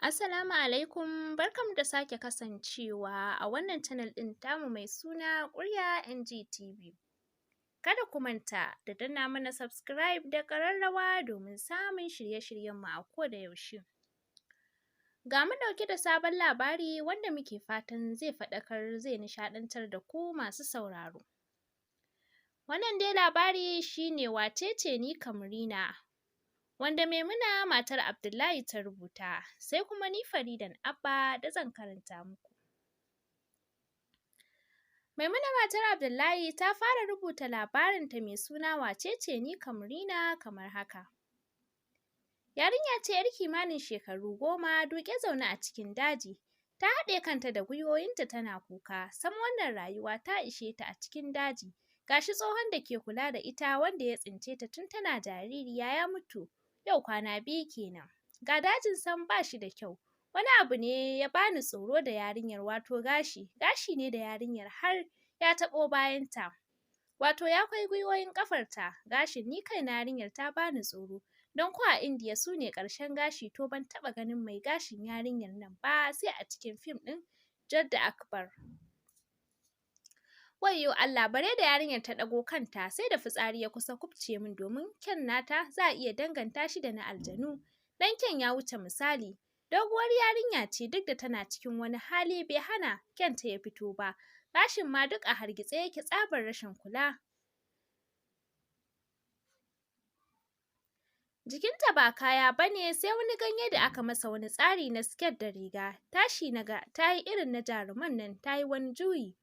Assalamu alaikum, barkanmu da sake kasancewa a wannan channel ɗin tamu mai suna ƙurya NGTV. Kada ku manta da danna mana subscribe da ƙararrawa domin samun shirye-shiryenmu a koda yaushe. Ga mu ɗauke da sabon labari wanda muke fatan zai faɗakar, zai nishaɗantar da ku masu sauraro. Wannan dai labari shi ne wacece ni Kamrina, wanda Maimuna matar Abdullahi ta rubuta, sai kuma ni Faridan Abba da zan karanta muku. Maimuna matar Abdullahi ta fara rubuta labarinta mai suna wacece ni Kamrina kamar haka. Yarinya ce ‘yar kimanin shekaru 10 duƙe zaune a cikin daji. Ta haɗe kanta da gwiwowinta tana kuka, sam wannan rayuwa ta ishe ta a cikin daji. Ga shi tsohon da ke kula da ita wanda ya tsince ta tun tana jaririya ya mutu yau kwana 2 kenan. Ga dajin sam ba shi da kyau. Wani abu ne ya bani tsoro da yarinyar, wato gashi, gashi ne da yarinyar har ya taɓo bayanta. Wato ya kai gwiwoyin ƙafarta, gashin ni kaina yarinyar ta bani tsoro. Don ko a Indiya su ne ƙarshen gashi, to ban taɓa ganin mai gashin yarinyar nan ba sai a cikin fim ɗin Jodha Akbar. Wayyo Allah, bare da yarinyar ta ɗago kanta sai da fitsari ya kusa kubce min, domin kyan nata za a iya danganta shi da na aljanu. Dan kyan ya wuce misali. Doguwar yarinya ce, duk da tana cikin wani hali bai hana kyanta ya fito ba. Gashin ma duk a hargitse yake tsabar rashin kula. Jikinta ba kaya bane sai wani ganye da aka masa wani tsari na siket da riga. Tashi naga ta yi irin na jaruman nan, ta yi wani juyi.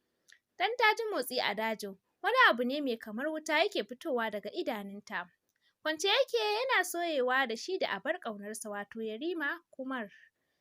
Dan ta ji motsi a dajin. Wani abu ne mai kamar wuta yake fitowa daga idanunta. Kwance yake yana soyewa da shi da abar ƙaunarsa, wato Yarima Kumar.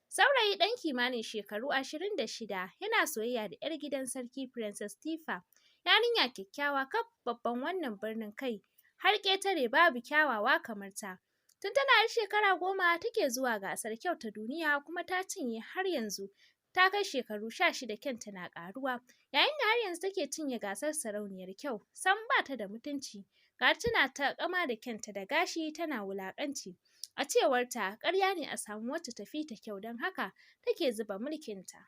Saurayi ɗan kimanin shekaru 26 yana soyayya da 'yar gidan sarki Princess Tifa. Yarinya kyakkyawa kaf babban wannan birnin, kai har ƙetare babu kyawawa kamar ta. Tun tana 'yar shekara 10 take zuwa gasar kyau ta duniya, kuma ta cinye. Har yanzu ta kai shekaru 16 kyanta na ƙaruwa, yayin da har yanzu take cinye gasar sarauniyar kyau. Sam ba ta da mutunci, ga tana taƙama da kyanta da gashi tana wulaƙanci. A cewarta ƙarya ne a samu wacce ta fi ta kyau, don haka take zuba mulkinta.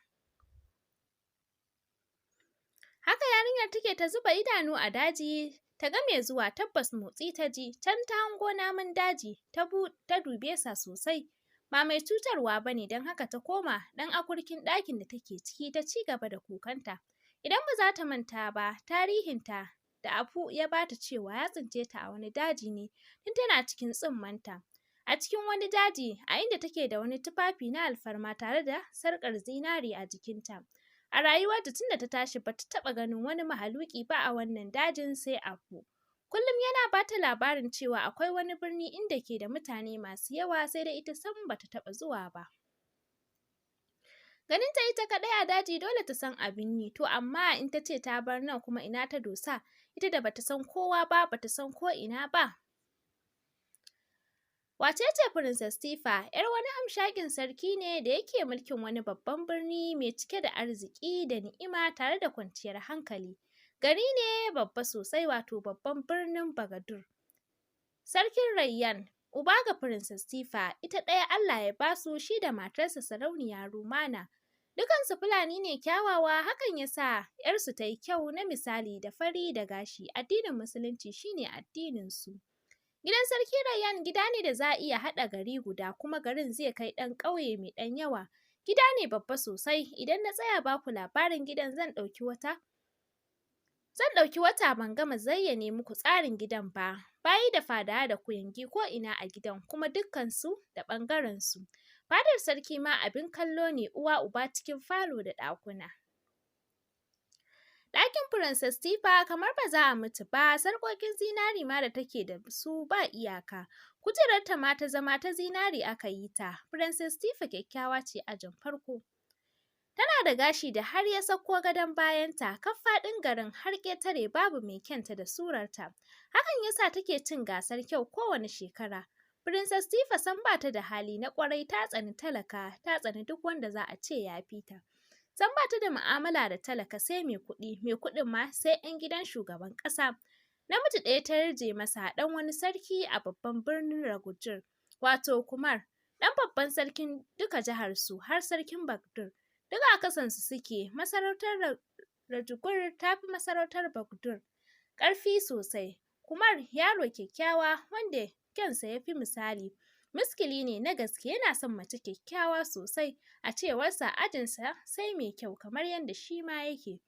Haka yarinyar take ta zuba idanu a daji ta ga mai zuwa, tabbas motsi ta ji, can ta hango namun daji, ta ta dube sa sosai. Ba mai cutarwa ba ne, don haka ta koma ɗan akurkin ɗakin da take ciki ta ci gaba da kukanta. Idan ba za ta manta ba, tarihinta da Afu ya bata cewa ya tsince ta a wani daji ne tun tana cikin tsummanta. A cikin wani daji a inda take da wani tufafi na alfarma tare da sarƙar zinari a jikinta. A rayuwarta tunda ta tashi bata taɓa ganin wani mahaluƙi ba a wannan dajin sai Afu. Kullum yana bata labarin cewa akwai wani birni inda ke da mutane masu yawa, sai dai ita sam bata taɓa zuwa ba. Ganin ta ita kaɗai a daji dole ta san abin yi, to amma in ta ce ta bar nan kuma ina ta dosa, ita da bata san kowa ba, bata san ko ina ba. Wace ce Princess Tifa? ‘Yar wani hamshakin sarki ne da yake mulkin wani babban birni mai cike da arziki da ni'ima tare da kwanciyar hankali. Gari ne babba sosai, wato babban birnin Bagadur. Sarkin Rayyan, uba ga Princess Tifa, ita ɗaya Allah ya basu shi da matarsa sarauniya Rumana. Dukansu Fulani ne kyawawa, hakan ya sa ‘yarsu ta yi kyau na misali da fari da gashi. Addinin Musulunci shine addininsu. Gidan Sarki Rayyan gida ne da za a iya haɗa gari guda, kuma garin zai kai ɗan ƙauye mai ɗan yawa. Gida ne babba sosai, idan na tsaya baku labarin gidan zan ɗauki wata ban gama zayyane muku tsarin gidan ba. Bayi da fadawa da kuyangi ko ina a gidan, kuma dukkansu da ɓangaren su. Fadar sarki ma abin kallo ne, uwa uba cikin falo da ɗakuna. Ɗakin Princess Tifa kamar ba za a mutu ba, sarƙoƙin zinari ma da take da su ba iyaka. Kujerarta ma ta zama ta zinari aka yi ta. Princess Tifa kyakkyawa ce ajin farko. Tana da gashi da har ya sauko gadon bayanta, kaf faɗin garin har ƙetare babu mai kyanta da surarta. Hakan ya sa take cin gasar kyau kowane shekara. Princess Tifa sam ba ta da hali na ƙwarai, ta tsani talaka, ta tsani duk wanda za a ce ya fi ta. Sam ba ta da mu'amala da talaka sai mai kuɗi, mai kuɗin ma sai 'yan gidan shugaban ƙasa. Namiji ɗaya ta yarje masa, ɗan wani sarki a babban birnin Ragujir, wato Kumar. Ɗan babban sarkin duka jihar su har sarkin Bagdur. Duk a ƙasan su suke. Masarautar Rajugur ta fi masarautar Bagdur ƙarfi sosai. Kumar yaro kyakkyawa wanda kyansa ya fi misali. Miskili ne na gaske, yana son mace kyakkyawa sosai. A cewarsa ajinsa sai mai kyau kamar yadda shi ma yake.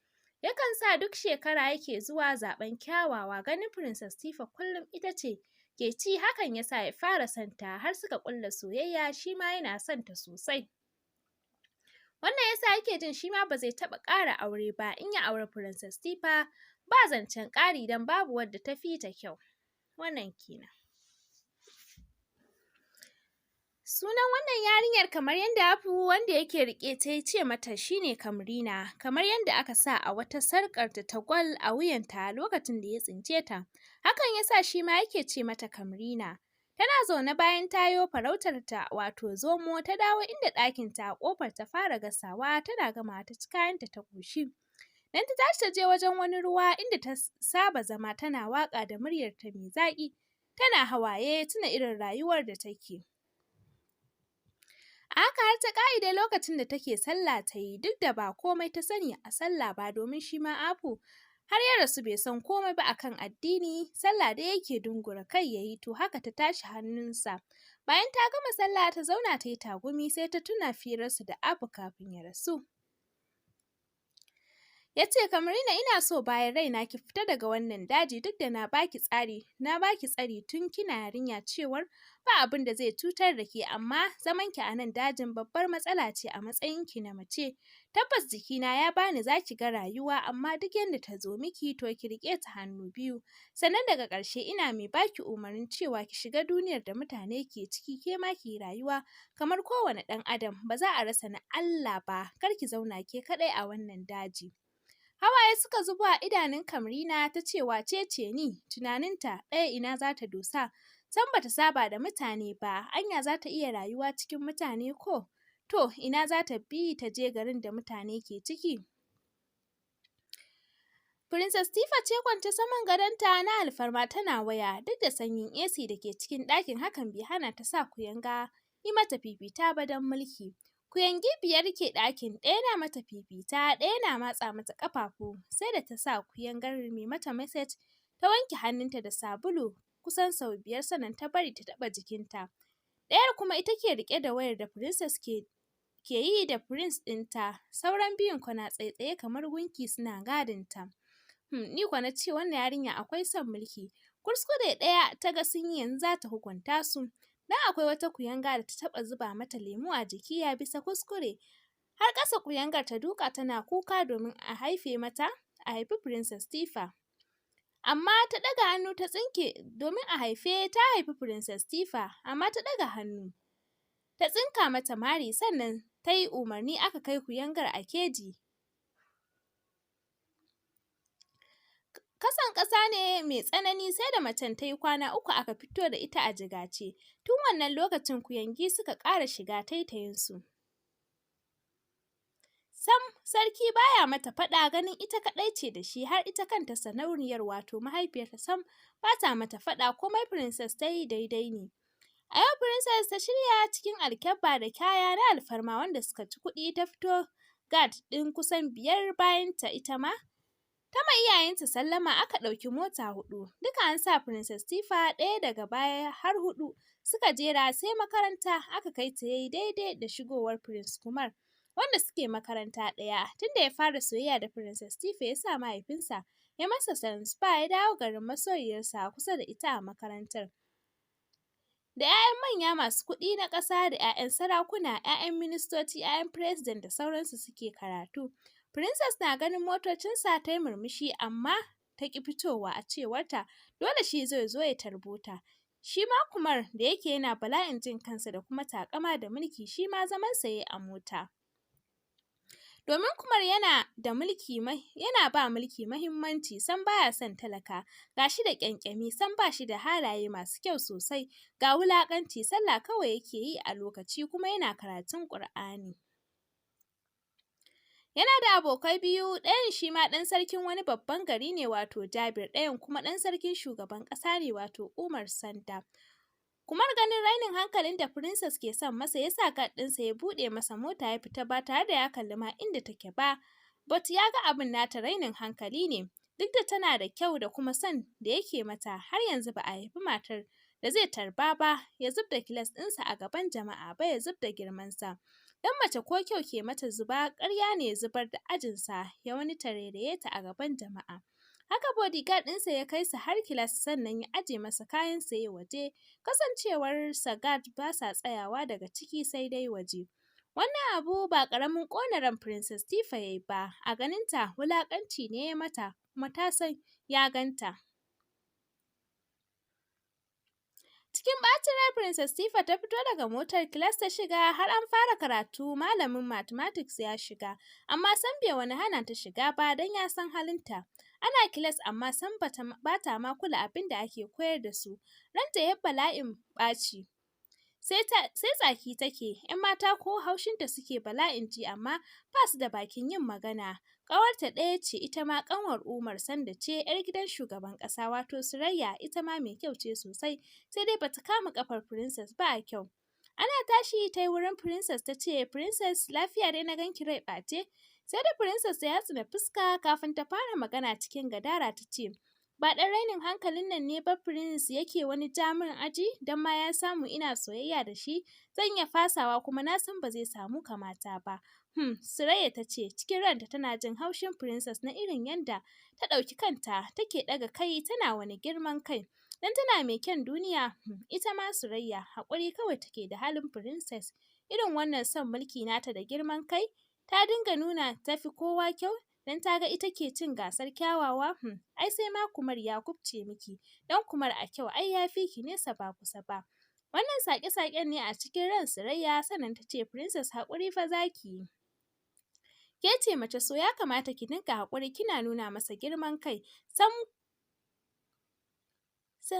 Yakan sa duk shekara yake zuwa zaɓen kyawawa. Ganin Princess Tifa kullum ita ce ke ci, hakan ya sa ya fara son ta har suka ƙulla soyayya, shi ma yana son ta sosai. Wannan ya sa yake jin shi ma ba zai taɓa ƙara aure ba, in ya auri Princess Tifa ba zancen ƙari don babu wadda ta fi ta kyau. Wannan kenan. Sunan wannan yarinyar kamar yadda Abu wanda yake riƙe ta ya ce mata shine Kamrina, kamar yadda aka sa a wata sarƙarta ta gwal a wuyanta lokacin da ya tsince ta. Hakan ya sa shi ma yake ce mata Kamrina. Tana zaune bayan ta yo farautar ta wato zomo, ta dawo inda ɗakinta a ƙofar ta fara gasawa, tana gamawa ta ci kayanta ta ƙoshi. Dan ta tashi ta je wajen wani ruwa inda ta saba zama tana waƙa da muryarta mai zaƙi. Tana hawaye tuna irin rayuwar da take. A haka har ta ƙa'ide lokacin da take sallah ta yi, duk da ba komai ta sani a sallah ba, domin shi ma Afu har ya rasu bai san komai ba akan addini, sallah dai yake dungura kai yayi, to haka ta tashi hannunsa. Bayan ta gama sallah ta zauna ta yi tagumi, sai ta tuna firarsu da Afu kafin ya rasu. Ya ce, Kamrina, ina so bayan raina ki fita daga wannan daji, duk da na baki tsari, na baki tsari tun kina yarinya cewar ba abin da zai cutar da ke, amma zaman ki a nan dajin babbar matsala ce a matsayin ki na mace. Tabbas jikina ya bani za ki ga rayuwa, amma duk yadda ta zo miki to ki riƙe ta hannu biyu. Sannan daga ƙarshe ina mai baki umarnin cewa ki shiga duniyar da mutane ke ciki, ke ma ki yi rayuwa kamar kowane ɗan adam, ba za a rasa na Allah ba, kar ki zauna ke kaɗai a wannan daji. Hawaye suka zubo a idanun Kamrina, ta ce, wace ce ni? Tunaninta ɗaya, ina za ta dosa? Sam bata saba da mutane ba, anya za ta iya rayuwa cikin mutane ko? To, ina za ta bi ta je garin da mutane ke ciki? Princess Tifa ce kwance saman gadonta na alfarma tana waya, duk da sanyin AC da ke cikin ɗakin hakan bai hana ta sa kuyanga yi mata fifita ba don mulki. Kuyangi 5 ke ɗakin, ɗaya na mata fifita, ɗaya na matsa mata ƙafafu, sai da ta sa kuyangar mai mata message ta wanke hannunta da sabulu kusan sau 5 sannan ta bari ta taɓa jikinta. Ɗayar kuma ita ke riƙe da wayar da Princess ke yi da Prince ɗinta, sauran biyun kuwa na tsaitsaye kamar gunki suna gadinta. Ni kuwa na ce wannan yarinya akwai son mulki. Kuskure ɗaya ta ga sun yi yanzu za ta hukunta su. Dan akwai wata kuyanga da ta taɓa zuba mata lemu a jiki ya bisa kuskure. Har ƙasa kuyangar ta duka tana kuka domin a haife mata, a haifi Princess Tifa. Amma ta ɗaga hannu ta tsinke domin a haife ta haifi Princess Tifa, amma ta ɗaga hannu. Ta tsinka mata mari, sannan ta yi umarni aka kai kuyangar a keji. Kasan ƙasa ne mai tsanani, sai da macen ta yi kwana 3 aka fito da ita a jigace. Tun wannan lokacin kuyangi suka ƙara shiga taitayinsu. Sam sarki baya mata faɗa, ganin ita kaɗai ce da shi, har ita kanta sarauniyar wato mahaifiyarta sam bata mata faɗa, komai Princess ta yi daidai ne. A yau Princess ta shirya cikin alkyabba da kaya na alfarma wanda suka ci kuɗi, ta fito guard ɗin kusan 5 bayanta ita ma. Ta ma iyayenta sallama, aka ɗauki mota 4. Duka an sa Princess Tifa ɗaya daga baya har 4 suka jera sai makaranta aka kai ta, yayi daidai da shigowar Prince Kumar wanda suke makaranta ɗaya. Tunda ya fara soyayya da Princess Tifa ya sa mahaifinsa ya masa transfer ya dawo garin masoyiyarsa kusa da ita a makarantar. Da 'ya'yan manya masu kuɗi na ƙasa da 'ya'yan sarakuna, 'ya'yan ministoci, 'ya'yan president da sauransu suke karatu. Princess na ganin motocinsa ta yi murmushi, amma ta ƙi fitowa, a cewarta dole shi zai zo ya tarbo ta. Shi ma Kumar da yake yana bala'in jin kansa da kuma taƙama da mulki, shi ma zamansa ya yi a mota. Domin Kumar yana da mulki, yana ba mulki mahimmanci, sam baya son talaka, ga shi da ƙyanƙyami, sam ba shi da halaye masu kyau sosai, ga wulaƙanci, sallah kawai yake yi a lokaci kuma yana karatun Ƙur'ani. Yana da abokai 2, ɗayan shi ma ɗan sarkin wani babban gari ne wato Jabir, ɗayan kuma ɗan sarkin shugaban ƙasa ne wato Umar Sanda. Kumar ganin rainin hankalin da Princess ke son masa ya sa guard ɗinsa ya buɗe masa mota ya fita ba tare da ya kalli ma inda take ba. But ya ga abin nata rainin hankali ne. Duk da tana da kyau da kuma son da yake mata, har yanzu ba a haifi matar da zai tarba ba ya zub da class ɗinsa a gaban jama'a ba, ya zub da girmansa. Dan mace ko kyau ke mata zuba, ƙarya ne ya zubar da ajinsa ya wani tarairaye ta a gaban jama'a. Haka bodyguard ɗinsa ya kai su har class, sannan ya aje masa kayansa ya waje. Kasancewarsa guard ba sa tsayawa daga ciki sai dai waje. Wannan abu ba ƙaramin ƙona ran Princess Tifa ya yi ba, a ganinta wulaƙanci ne ya mata, kuma ta san ya ganta. Cikin ɓacin rai Princess Tifa ta fito daga motar, class ta shiga. Har an fara karatu, malamin mathematics ya shiga, amma sam bai wani hana ta shiga ba don ya san halinta. Ana class amma sam bata bata ma kula abin da ake koyar da su. Ranta ya bala'in ɓaci. Sai ta sai tsaki take, ‘yan mata ko haushinta suke bala'in ji, amma ba su da bakin yin magana. Ƙawarta ɗaya ce, ita ma ƙanwar Umar Sanda ce, ‘yar gidan shugaban ƙasa, wato Surayya, ita ma mai kyau ce sosai, sai dai bata kama ƙafar Princess ba a kyau. Ana tashi ta yi wurin Princess ta ce, "Princess, lafiya dai na ganki rai ɓace?" Sai da Princess ta yatsuna fuska kafin ta fara magana. Cikin gadara ta ce, "Ba ɗan rainin hankalin nan ne ba Prince yake wani ja min aji. Don ma ya samu ina soyayya da shi, zan iya fasawa, kuma na san ba zai samu kamata ba." Surayya ta ce cikin ranta tana jin haushin Princess na irin yanda ta ɗauki kanta, take ɗaga kai tana wani girman kai. Dan tana mai kyan duniya. Ita ma Surayya haƙuri kawai take da halin Princess. Irin wannan son mulki nata da girman kai, ta dinga nuna tafi kowa kyau dan ta ga ita ke cin gasar kyawawa. Ai sai ma Kumar ya kubce miki, dan Kumar a kyau ai ya fi ki nesa ba kusa ba. Wannan saƙe-saƙen ne a cikin ran Surayya, sannan ta ce, "Princess, haƙuri fa za ki yi. Ke ce mace, so ya kamata ki dinga haƙuri. Kina nuna masa girman kai. Sam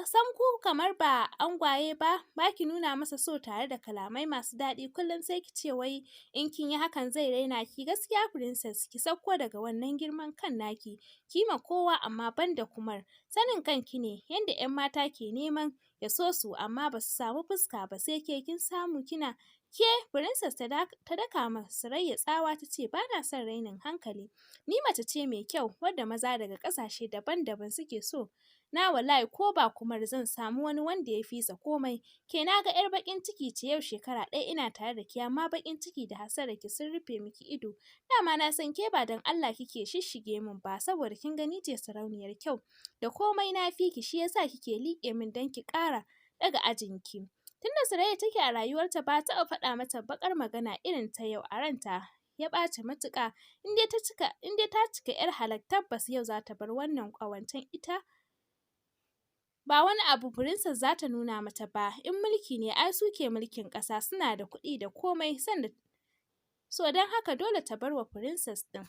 sam ku kamar ba angwaye ba, ba ki nuna masa so tare da kalamai masu daɗi kullum, sai ki ce wai in kin yi hakan zai raina ki. Gaskiya Princess, ki sauko daga wannan girman kan naki. Ki ma kowa amma banda Kumar. Sanin kanki ne yanda 'yan mata ke neman ya so su amma ba su samu fuska ba, sai ke kin samu kina ke." Princess ta daka ma Surayya tsawa ta ce, "Ba na son rainin hankali. Ni mace ce mai kyau wadda maza daga ƙasashe daban-daban suke so na. Wallahi ko ba Kumar, zan samu wani wanda ya fi sa komai. Ke na ga 'yar baƙin ciki ce. Yau shekara ɗaya ina tare da ke, amma baƙin ciki da hasadar ki sun rufe miki ido. Dama na san ke ba don Allah kike shishshige min ba, saboda kin ga ni ce sarauniyar kyau da komai na fi ki, shi yasa kike liƙe min don ki ƙara ɗaga ajinki." Tunda Surayya take a rayuwarta ba taɓa faɗa mata baƙar magana irin ta yau. A ranta ya ɓaci matuƙa. In dai ta cika 'yar halak, tabbas yau za ta bar wannan ƙawancen. Ita ba wani abu Princess za ta nuna mata ba. In mulki ne, ai su ke mulkin ƙasa, suna da kuɗi da komai sanda so, don haka dole ta bar wa Princess ɗin.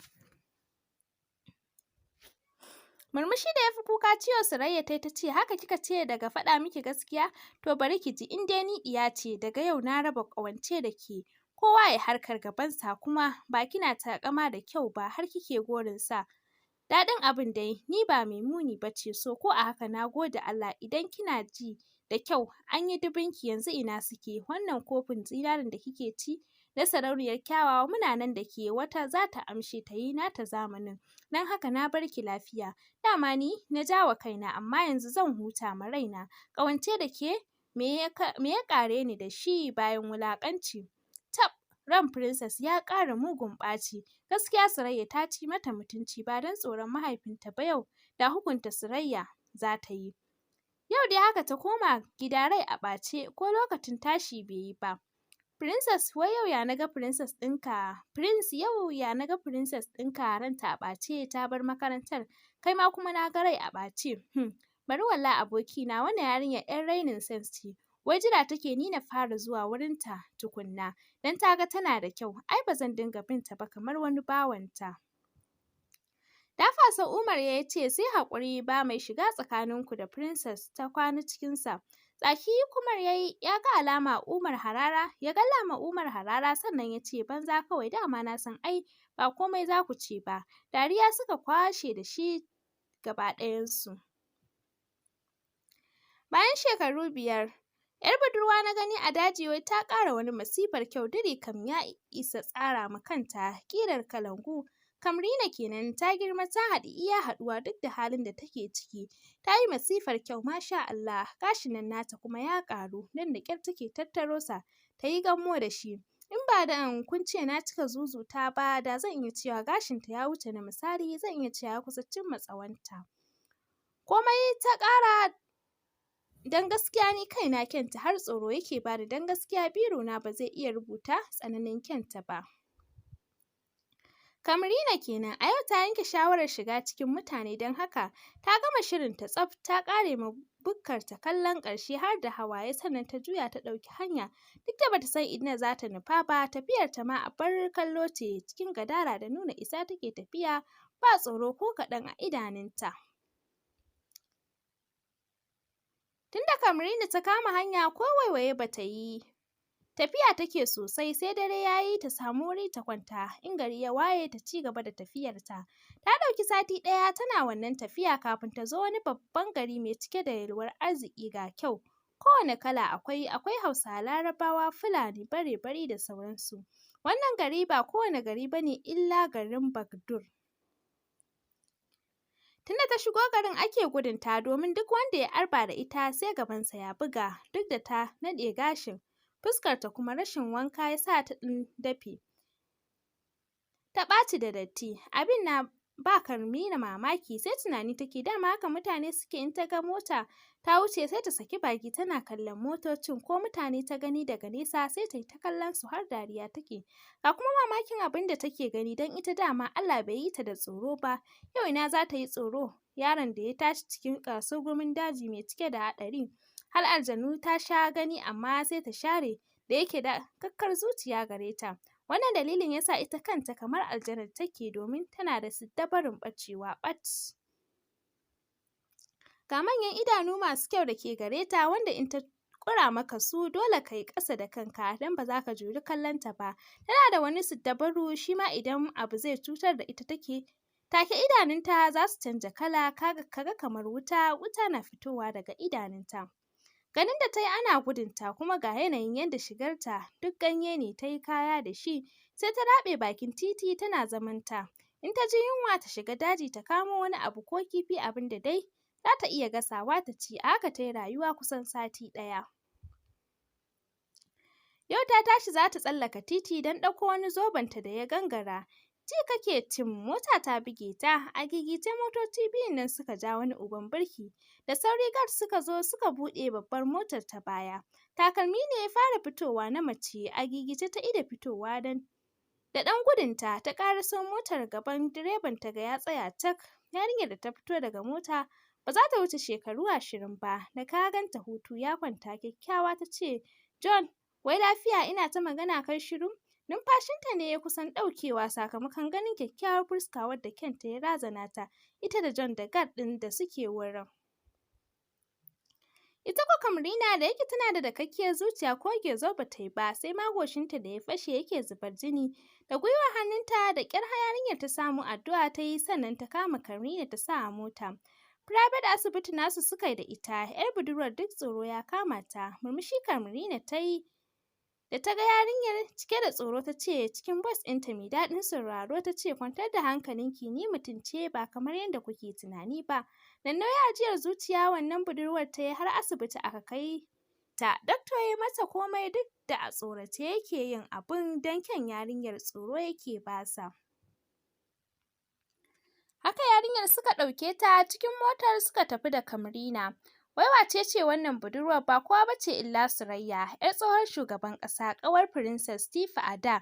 Murmushi da ya fi kuka ciwo Surayya ta yi ta ce, "Haka kika ce daga faɗa miki gaskiya? To bari ki ji, in dai ni ɗiya ce, daga yau na raba ƙawance da ke. Kowa ya harkar gabansa. Kuma ba kina taƙama da kyau ba har kike gorin sa. Daɗin abin dai ni ba mai muni ba ce, so ko a haka na gode Allah. Idan kina ji da kyau, an yi dubunki, yanzu ina suke? Wannan kofin zinarin da kike ci na sarauniyar kyawawa, muna nan da ke, wata za ta amshe ta yi nata zamanin. Don haka na bar ki lafiya. Dama ni na jawa kaina, amma yanzu zan huta ma raina. Ƙawance da ke, me ya ƙare ni da shi bayan wulaƙanci?" Tab! Ran Princess ya ƙara mugun ɓaci. Gaskiya Surayya ta ci mata mutunci. Ba don tsoron mahaifinta ba yau da hukunta Surayya za ta yi. Yau dai haka ta koma gida rai a ɓace, ko lokacin tashi bai yi ba. "Princess, wai yau ya naga princess ɗinka, Prince, yau ya naga princess ɗinka ranta a ɓace ta bar makarantar, kai ma kuma na ga rai a ɓace?" Bari wallahi abokina, wannan yarinyar 'yar rainin sense ce. Wai jira take ni na fara zuwa wurinta tukunna, don ta ga tana da kyau. Ai ba zan dinga binta ba kamar wani bawanta." Dafa sa Umar ya ce, "Sai haƙuri, ba mai shiga tsakaninku da Princess ta kwana cikinsa." Tsaki Kumar ya yi, ya ga alama Umar harara, ya galla ma Umar harara, sannan ya ce, "Banza kawai, dama na san ai ba komai za ku ce ba." Dariya suka kwashe da shi gaba ɗayansu. Bayan shekaru 5. ‘Yar budurwa na gani a daji, wai ta ƙara wani masifar kyau, diri kam ya isa tsara ma kanta ƙirar kalangu. Kamrina kenan, ta girma ta haɗu iya haɗuwa duk da halin da take ciki. Ta yi masifar kyau, masha Allah, gashin nan nata kuma ya ƙaru, nan da ƙyar take tattaro sa ta yi gammo da shi. In ba dan kun ce na cika zuzuta ba, da zan iya cewa gashinta ya wuce na misali, zan iya cewa ya kusa cimma tsawonta. Komai ta ƙara, don gaskiya ni kaina kyanta har tsoro yake bani, don gaskiya biro na ba zai iya rubuta tsananin kyanta ba. Kamrina kenan, a yau ta yanke shawarar shiga cikin mutane, don haka ta gama shirinta tsaf, ta ƙare ma bukkarta kallon ƙarshe har da hawaye, sannan ta juya ta ɗauki hanya duk da bata san inda za ta nufa ba. Tafiyarta ma abar kallo ce, cikin gadara da nuna isa take tafiya, ba tsoro ko kaɗan a idanunta. Tunda Kamrina ta kama hanya, ko waiwaye bata yi, tafiya take sosai, sai dare yayi ta samu wuri ta kwanta, in gari ya waye ta ci gaba da tafiyarta. Ta ɗauki sati ɗaya tana wannan tafiya kafin ta zo wani babban gari mai cike da yalwar arziki, ga kyau kowane kala akwai, akwai Hausawa, Larabawa, Fulani, bare-bari da sauransu. Wannan gari ba kowane gari bane illa garin Bagdur. Tunda ta shigo garin ake gudunta, domin duk wanda ya arba da ita sai gabansa ya buga, duk da ta naɗe gashin fuskarta, kuma rashin wanka ya sa ta ɗan dafe ta ɓaci da datti. Abin na ba Karmina mamaki, sai tunani take, dama haka mutane suke? In ta ga mota ta wuce sai ta saki baki tana kallon motocin, ko mutane ta gani daga nesa sai ta yi ta kallon su har dariya take. Ga kuma mamakin abin da take gani, don ita dama Allah bai yi ta da tsoro ba. Yau ina za ta yi tsoro, yaron da ya tashi cikin kasurgumin daji mai cike da haɗari? Har aljanu ta sha gani, amma sai ta share, da yake da kakkar zuciya gare ta. Wannan dalilin yasa ita kanta kamar aljanar take, domin tana da siddabarun ɓacewa ɓat. Ga manyan idanu masu kyau da ke gare ta, wanda in ta ƙura maka su dole ka yi ƙasa da kanka, don ba za ka juri kallon ta ba. Tana da wani siddabaru shi ma, idan abu zai cutar da ita take idanunta za su canja kala, kaga kamar wuta wuta na fitowa daga idanunta. Ganin da ta yi ana gudunta, kuma ga yanayin yadda shigarta duk ganye ne ta yi kaya da shi, sai ta raɓe bakin titi tana zamanta. In ta ji yunwa ta shiga daji ta kamo wani abu ko kifi, abin da dai za ta iya gasawa ta ci. A haka ta yi rayuwa kusan sati ɗaya. Yau ta tashi za ta tsallaka titi don ɗauko wani zobenta da ya gangara. Ji kake tim, mota ta buge ta. A gigice motoci biyun nan suka ja wani uban birki. Da sauri guard suka zo suka buɗe babbar motar ta baya. Takalmi ne ya fara fitowa na mace, a gigice ta ida fitowa don da ɗan gudunta ta ƙaraso motar gaban direban, ta ga ya tsaya cak. Yarinyar da ta fito daga mota ba za ta wuce shekaru 20 ba, da ka ganta hutu ya kwanta, kyakkyawa. Ta ce, "John, wai lafiya ina ta magana kai shiru?" Numfashinta ne ya kusan ɗaukewa sakamakon ganin kyakkyawar fuska wadda kyanta ya razana ta, ita da John da guard ɗin da suke wurin. Ita ko Kamrina, da yake tana da dakakkiyar zuciya, ko gezo ba ta yi ba, sai ma goshinta da ya fashe yake zubar jini. Da gwiwar hannunta da ƙyar yarinyar ta samu addu'a ta yi, sannan ta kama Kamrina ta sa a mota. Private asibiti nasu suka yi da ita, 'yar budurwar duk tsoro ya kama ta. Murmushi Kamrina ta yi da ta ga yarinyar cike da tsoro, ta ce cikin voice ɗinta mai daɗin sauraro, ta ce, "Kwantar da hankalinki, ni mutum ce ba kamar yadda kuke tunani ba." Nannauyar ajiyar zuciya wannan budurwar ta yi har asibiti aka kai ta. Doctor ya yi mata komai, duk da a tsorace yake yin abun, don kyan yarinyar tsoro yake basa. Haka yarinyar suka ɗauke ta cikin motar suka tafi da Kamrina. Wai wace ce wannan budurwar? Ba kowa ba ce illa Surayya, 'yar tsohon shugaban ƙasa, ƙawar Princess Tifa a da.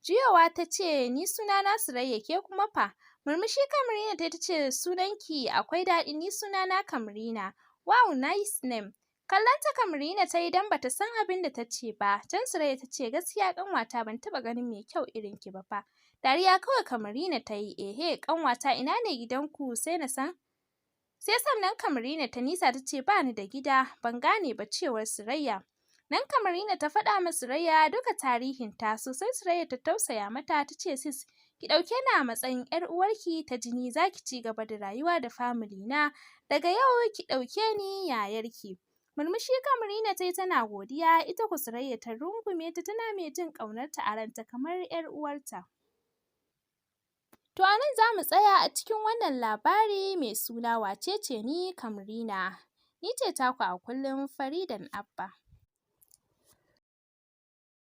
Juyowa ta ce, "Ni sunana Surayya, ke kuma fa?" Murmushi Kamrina ta ce, "Sunanki akwai daɗi, ni sunana Kamrina." "Wow, nice name." Kallon ta Kamrina ta yi don bata san abin da ta ce ba. Can Surayya ta ce, "Gaskiya ƙanwata, ban taɓa ganin mai kyau irin ki ba fa." Dariya kawai Kamrina ta yi. "Ehe, ƙanwata, ina ne gidanku sai na san?" Sai sannan Kamrina ta nisa ta ce, "Ba ni da gida." "Ban gane ba," cewar Surayya. Nan Kamrina ta faɗa ma Surayya duka tarihinta. Sosai Surayya ta tausaya mata, ta ce, "Sis, ki ɗauke ni a matsayin 'yar uwarki ta jini, za ki ci gaba da rayuwa da family na. Daga yau ki ɗauke ni yayarki." Murmushi Kamrina ta yi tana godiya, ita ko Surayya ta rungume ta tana mai jin ƙaunarta a ranta kamar ‘yar uwarta. To a nan za mu tsaya a cikin wannan labari mai suna wacece ni Kamrina. Ni ce taku a kullum Faridan Abba.